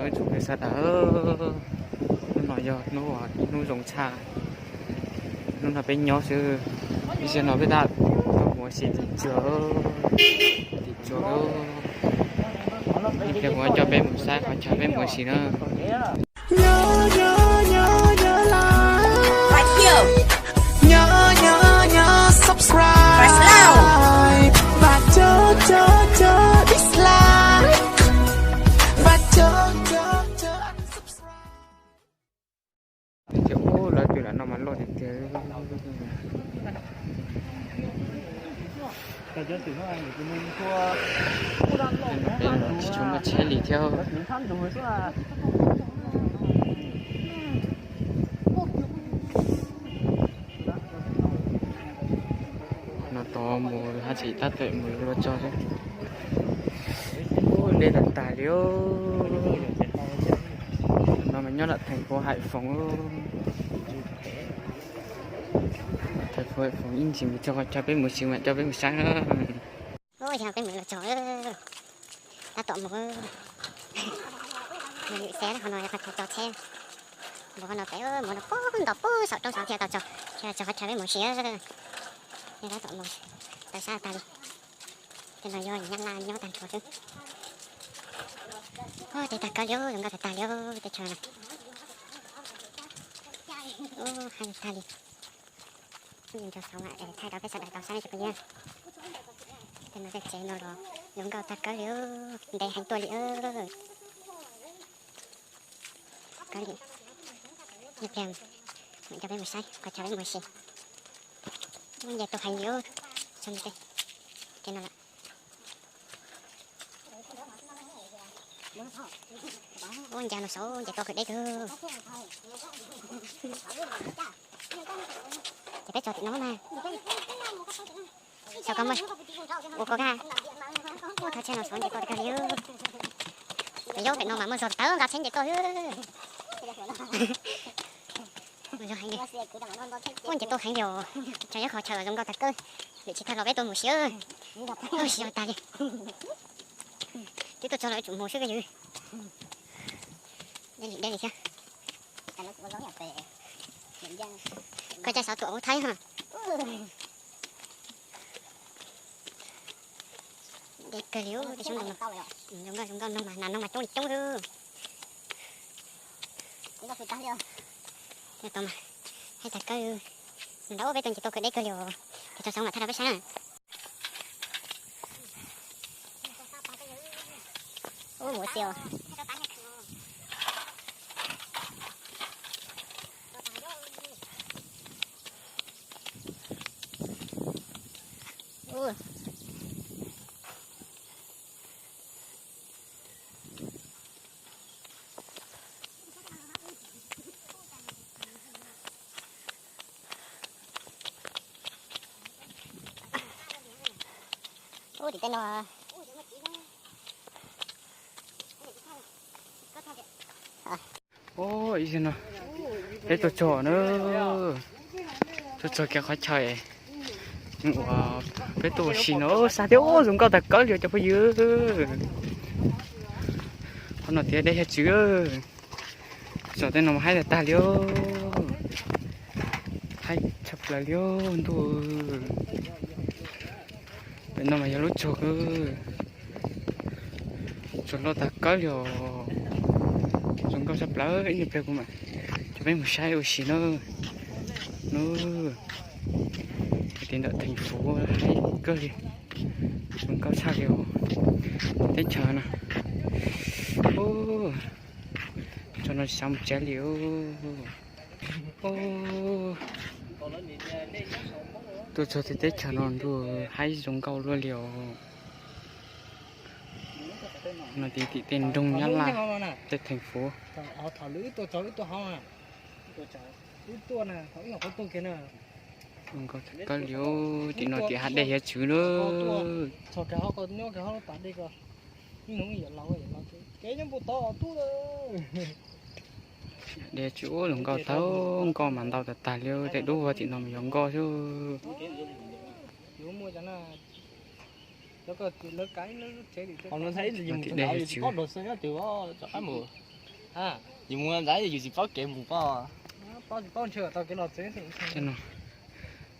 Ib tsoom phooj ywg sawv daws, hnub no yog hnub, ib hnub zoo tshaj. Hnub no peb nyob xwb, ib zaug no peb tab tom mus ua si tim tsuag, tim tsuag. Ib pliag kuv coj peb mus saib qhov chaw peb mus ua si na. Tias ub, lawv twb lam no mas loj tiag tiag. Tsis tshua muaj tsheb li thiab. No tod mus haj tseem tab tom mus luaj tso xwb. Ub, deb tag tag li. No mas nyob nram thành phố Hải Phòng. Thành phố Hải Phòng ib ntsis mus txog qhov chaw peb mus ua si mas coj peb mus saib na. Ub, yog no peb mus luaj tso, tab tom mus. Mus lwm xev, qhov no yog qhov chaw tso tsheb. Mus qhov no pem, mus no pem nto pem saum roob saud thiaj tau tso, thiaj tso qhov chaw peb mus ua si. Tab tom mus, tawm sab tag li. Tej no yog Nyab Laj nyob tag nrho xwb. Ub, deb tag kawg li, zoo nkauj tag tag li teb chaws no. Ub, haj tag li. Ntso xov thaij rau peb sawv daws tau saib na cov phooj ywg. Tej no tej tsev no los zoo nkauj tag kawg li, ntev heev tuaj li. Kawg li, ib pliag mam coj peb mus saib qhov chaw peb mus ua si. Ub, nce tuaj heev li, txog ntua tej no lawm. Ub, nce no saud nce tuaj kawg deb kawg. Ces peb tso tim no mas. Xyov koj muaj, ua koj kaj. Ub, thaj chaw no saud nce tuaj kawg li. Pem yog pem no mas muaj zog tawv nqa tsheb nce tuaj. Zoo heev li. Ub, nce tuaj heev li os. Tseem yog qhov chaw zoo nkauj tag kawg. Lwm tsis tag los peb tuaj mus si. Ub, si zoo tag li. Twb tuaj txog los yuav tsum mus xwb koj yawg. Deb li deb li thiab. Koj caij xov tuam ub thaib ha. Deb kawg li, zoo nkauj zoo nkauj no mas, nas no mas coob li coob xwb. Tau mas, haib tag kawg. Nrau peb tuaj nce tuaj kawg deb kawg li os. Ces tso xov mam thaij rau peb saib na. Ub, mus xi os. Ub, tim tej no. Ub, ib zaug no peb tuaj txog na, tuaj txog kiag qhov chaw uas peb tuaj ua si no, sab thiab ub, zoo nkauj tag kawg li cov phooj ywg. Qhov no tias deb hiab tswv, txog tej no mas haib tag tag li, haib tshaj plaws li ntuj. Pem no mas yog lub tsuag, tsuag loj tag kawg li os, zoo nkauj tshaj plaws. Ib pliag kuv mam coj peb mus saib ua si na. Nub, tim ntawm thành phố haib kawg li, zoo nkauj tshaj li os. Teb chaws no, tso no xav mus tsev li. Tuaj txog tej teb chaws no ntuj, haib zoo nkauj luaj li os. No tim tim tej nroog Nyab Laj, tej thành phố. Zoo nkauj tag kawg li, tim no tias hav dej hiav txwv na. Dej tsis ub, zoo nkauj tag nkauj mas ntau tag tag li, tej dub tim no mas yog nkoj xwb. Tim dej hiav txwv. Yus mus ntawd yus tsis paub kev mus pob.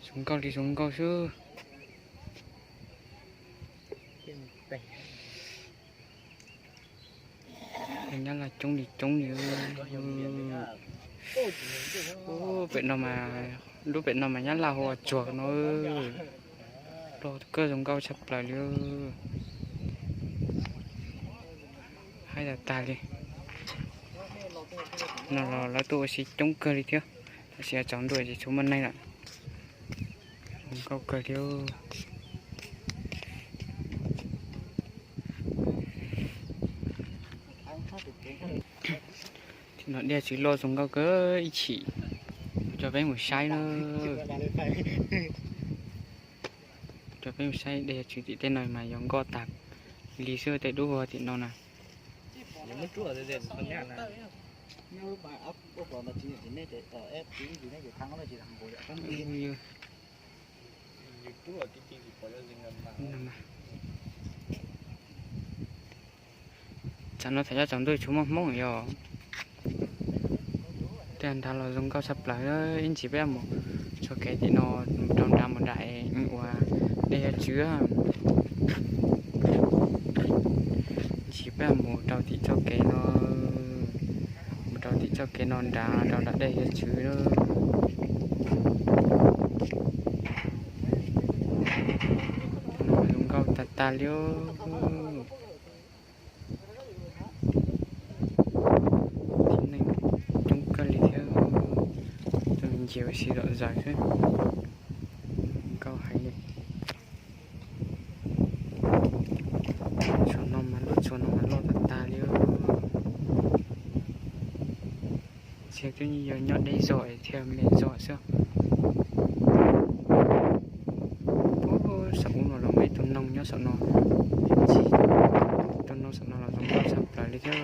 Zoo nkauj li zoo nkauj xwb. Nyab laj coob li coob li. Pem no mas, lub pem no mas nyab laj hu ua Tsuag no. Loj kawg zoo nkauj tshaj plaws li. Haib tas tas li. No los lawv tuaj ua si coob kawg li thiab, tab sis tsaus ntuj ces tsis muaj neeg lawm. Zoo nkauj kawg li. Tim no dej tswv loj zoo nkauj kawg ib chim. Kuv coj peb mus saib na. Coj peb mus saib dej tswv tim tej no mas yog nkoj tag li xwb, tej dub vog tim no na. Tsam no thaum cov tsaus ntuj tsis muaj Hmoob yog. Tej nrad los zoo nkauj tshaj plaws, ib ntsis peb mus txoj kev tim no, mus rau nrad mus nram uas dej yuav tswv. Ib ntsis peb mus rau tim txoj kev no, mus rau tim txoj kev no nrad rau nram dej yuav tswv. Zoo nkauj tag tag li. Tib neeg coob kawg li thiab, tus ntsia ua si zom zaws xwb. Nkauj heev li. Saum no mas lub tsuas no mas loj tag tag li. Tsis twb yog nyob deb zog es thiaj me zog xwb. Saum ub no los muaj ib tug noog nyob saum no. Tus noog saum no los zoo nkauj tshaj plaws li thiab.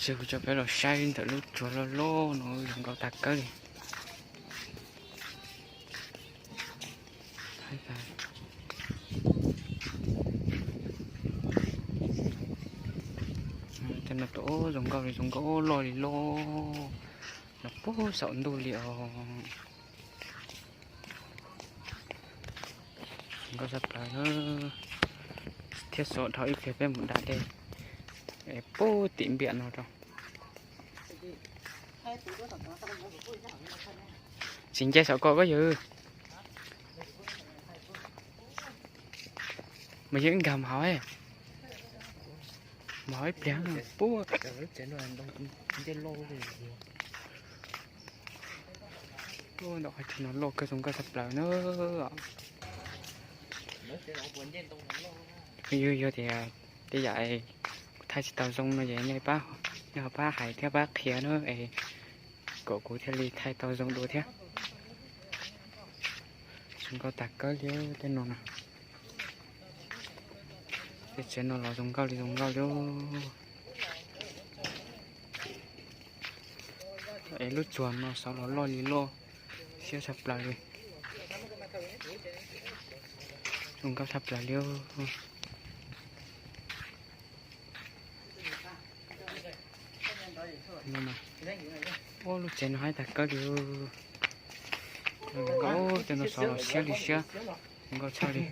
Ces kuv coj peb los saib ntawm lub tsuas loj loj no zoo nkauj tag kawg li. Tej no tus zoo nkauj li zoo nkauj loj li loj, los puag saum ntuj li os. Zoo nkauj tshaj plaws na. Thiab xov dhau ib pliag peb mus da dej puag tim npiam no rau. Tsis nce saum ko koj yawg. Mas yog nkag mus hauv, mus hauv ib pliag puag. Ntawm qhov chaw no loj kawg zoo nkauj tshaj plaws na. Yog tias tej yam kuv thaij tsis tau zoo no ces nej pab, nej ho pab hais thiab pab qhia na es kom kuv thiaj li thaij tau zoo dua thiab. Zoo nkauj tag kawg li tej no na. Tej tsev no los zoo nkauj li zoo nkauj li. Es lub tsuas no xov los loj li loj, siab tshaj plaws li. Zoo nkauj tshaj plaws li. Ua lub tsev no haib tag kawg li. Zoo nkauj, tej no xov los siab li siab, zoo nkauj tshaj li.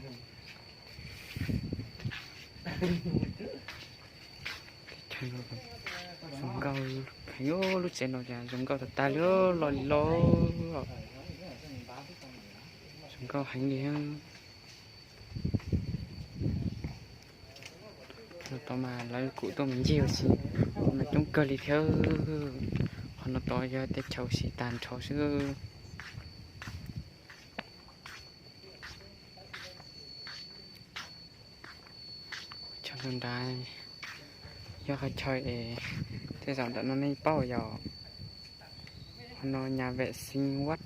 Zoo nkauj heev, lub tsev no cas zoo nkauj tag tag li, loj li loj. Zoo nkauj heev li. No tod mas lawv kuj tuaj mus ncig ua si, no coob kawg li thiab. Qhov no tod yog teb chaws ua si tag nrho xwb. Chaw nrad yog qhov chaw es tej zaum ntawm no nej paub yog qhov no nhà vệ sinh West.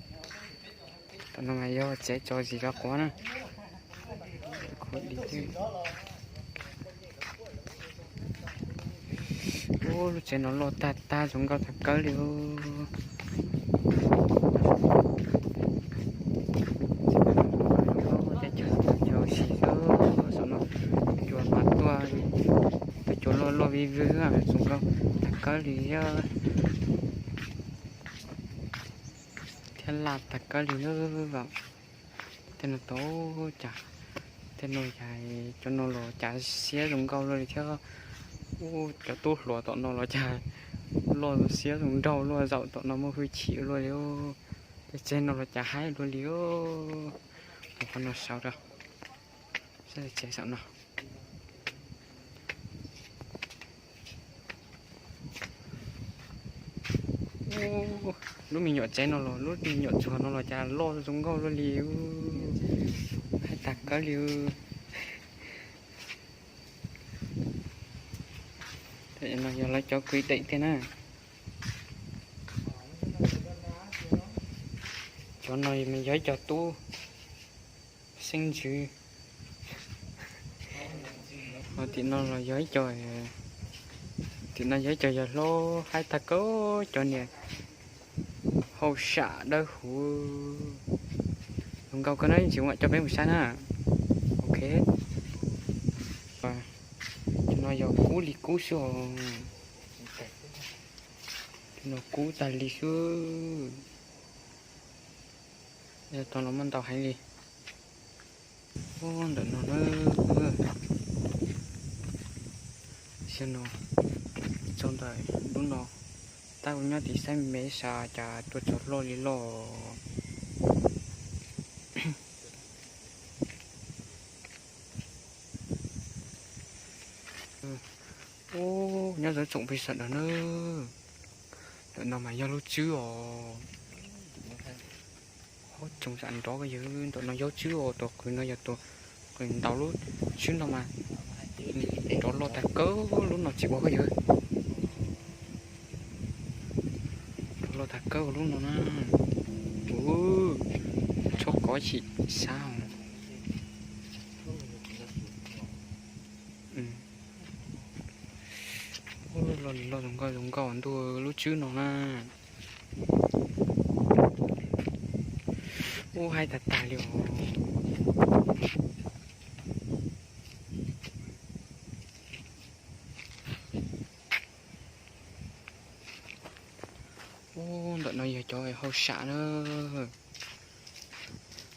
Tam no mas yog tsev tso zis rau quav na. Ua lub tsev no loj tag tag zoo nkauj tag kawg li. Tej chaw ua si xwb, saum no cua mas tuaj, tuaj Cua loj loj vij vwg, zoo nkauj tag kawg li thiab laj tag kawg li lawm. Tej no tau cas, tej no cas cov no los cas siab zoo nkauj luaj li thiab. Ub, cov tub hluas tom no los cas loj siab zoo nraug luaj, zaum tom no muaj hwj chim luaj li. Tej tsev no los cas haib luaj li. Mus qhov no saud rau, saib tsev saum no. Lub me nyuam tsev no los, lub me nyuam txhuas no los cas loj zoo nkauj luaj li. Haib tag kawg li. No yog lawv cov kwv deem tiag na. Cov no yog ib co tub xeeb ntxwv. Ho tim no los yog ib co, tim no yog ib co yawg hlob, haib tag kawg, cov niag hauj sam dawb huv. Zoo nkauj kawg na, yeej tsis muaj coj peb mus saib na. Ok. Cov no yog kub li kub xwb os. Cov no kub tag li xwb. Tau los muaj ntau heev li. Ub, ntawm no na, xyov no, txog ntawm lub no, tab kuv nyob tim saib me me sas cas tuaj txog loj li loj. Ub, nyob zoo tsoom phooj ywg sawv daws na. Ntawm no mas yog lub tswb os. Hauv tsoom zam nrov ko yog ntawm no yog lub tswb os, tus qws no yog tus qws ntaus lub tswb no mas nrov loj tag kawg, lub no tsis ua ko yog nrov loj tag kawg lub no na. Ub, tshuab kov chim sab os. Loj li loj, zoo nkauj zoo nkauj ntuj lub tswb no na. Ub, haib tag tag li os. Ub, ntawm no yog cov hauj sam na.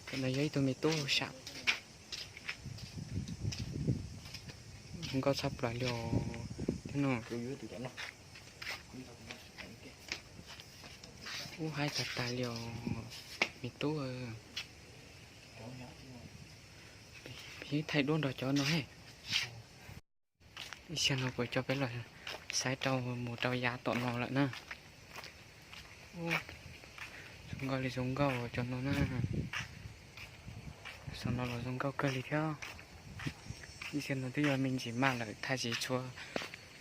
Ntawm no yog ib tug me tub hauj sam. Zoo nkauj tshaj plaws li os. Thiab no, ub, haib tag tag li os me tub. Peb thaij duab nrog cov no he. Ib xyoo no kuv coj peb los saib rau mus rau yav tom no lawm na. Zoo nkauj li zoo nkauj cov no na. Xyoo no los zoo nkauj kawg li thiab. Ib xyoo no twb yog me ntsis maj lawm, thaij tsis tshua,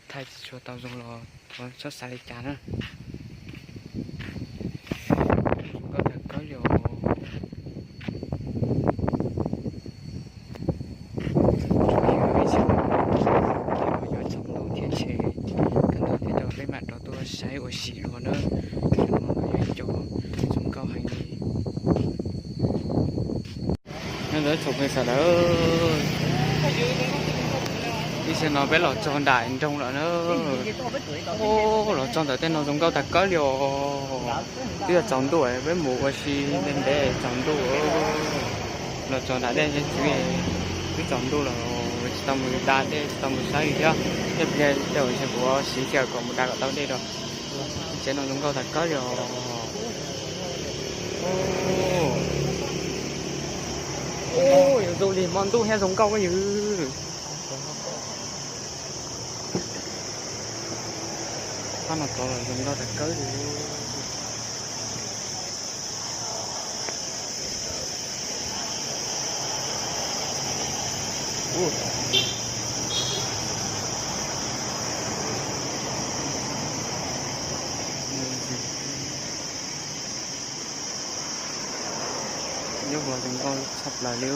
thaij tsis tshua tau zoo los thov txhob xav li cas na. Zoo nkauj tag kawg li os. Yog tsaus ntuj thiab ntshe kaj ntug thiab rau peb mam rov tuaj saib ua si dua na. Cov no yog ib co zoo nkauj heev li. Nyob zoo tsoom phooj ywg sawv daws, ib xyoo no peb los txog nram nroog lawm na. Los txog ntawm tej no zoo nkauj tag kawg li os. Twb yog tsaus ntuj peb mus ua si ntev ntev tsaus ntuj. Los txog nram dej twb tsaus ntuj lawm, tsis tau mus da dej tsis tau mus saib li thiab. Tej pliag tej zaum ntshe kuv siv kiag kom mus da kom tau dej rau. Tsev no zoo nkauj tag kawg li os. Ub, yuav zoo li hmo ntuj thiab zoo nkauj ywg. Pab no tod los zoo nkauj tag kawg li. Nyob hauv zoo nkauj tshaj plaws li.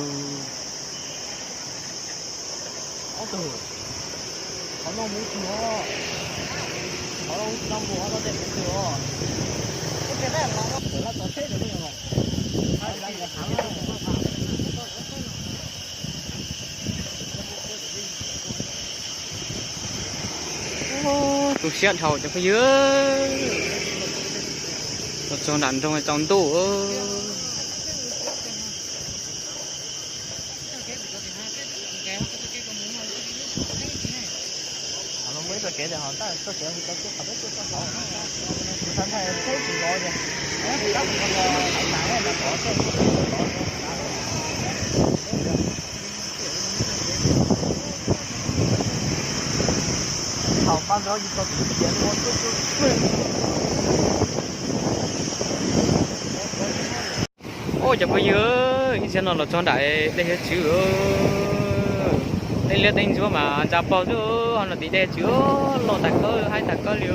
Tu siab dhau cov phooj ywg, los txog nram nroog tsaus ntuj. Ua cov phooj ywg, ib zaug no los txog nram dej hiav txwv, tej liab tej ntsuab mas ntsa paug xwb, ho no tim dej hiav txwv loj tag kawg, haib tag kawg li.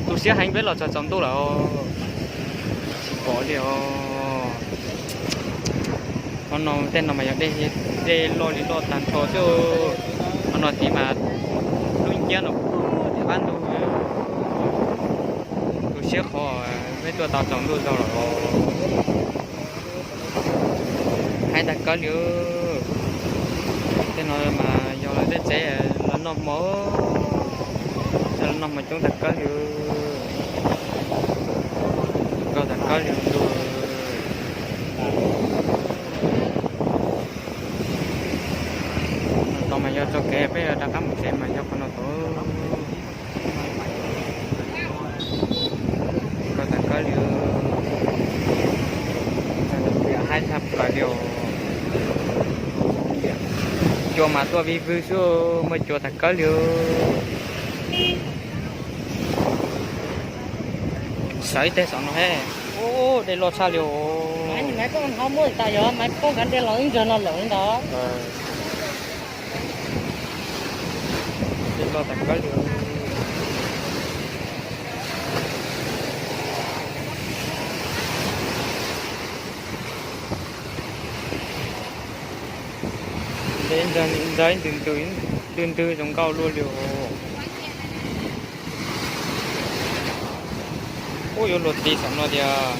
Tu siab heev, peb los txog tsaus ntuj lawm, tsis pom li os. Ho no tej no mas yog dej loj li loj tag nrho xwb, ho no tid mas lub nciab no qab ntug. Tu siab qhov peb tuaj tau tsaus ntuj zog lawm, haib tag kawg li. Tej no mas yog lawv tej tsev los noj hmo, los noj hmo coob tag kawg li, nkauj tag kawg li ntuj. Tau mas yog txoj kev peb rov qab mus tsev mas yog qhov no tod. Nkauj tag kawg li, haib tshaj plaws li os. Cua mas tuaj vij vwg xwb, muaj cua tag kawg li. Sawv ib teg saum no he. Ub, dej loj tshaj li os. Maiv Phooj Kav Dej los ib ntawg no lawm ntag. Dej loj tag kawg li. Dej ntxawg ntws ntws, ntws ntws zoo nkauj luaj li os. Ub, yuav luag ti saum no tiag.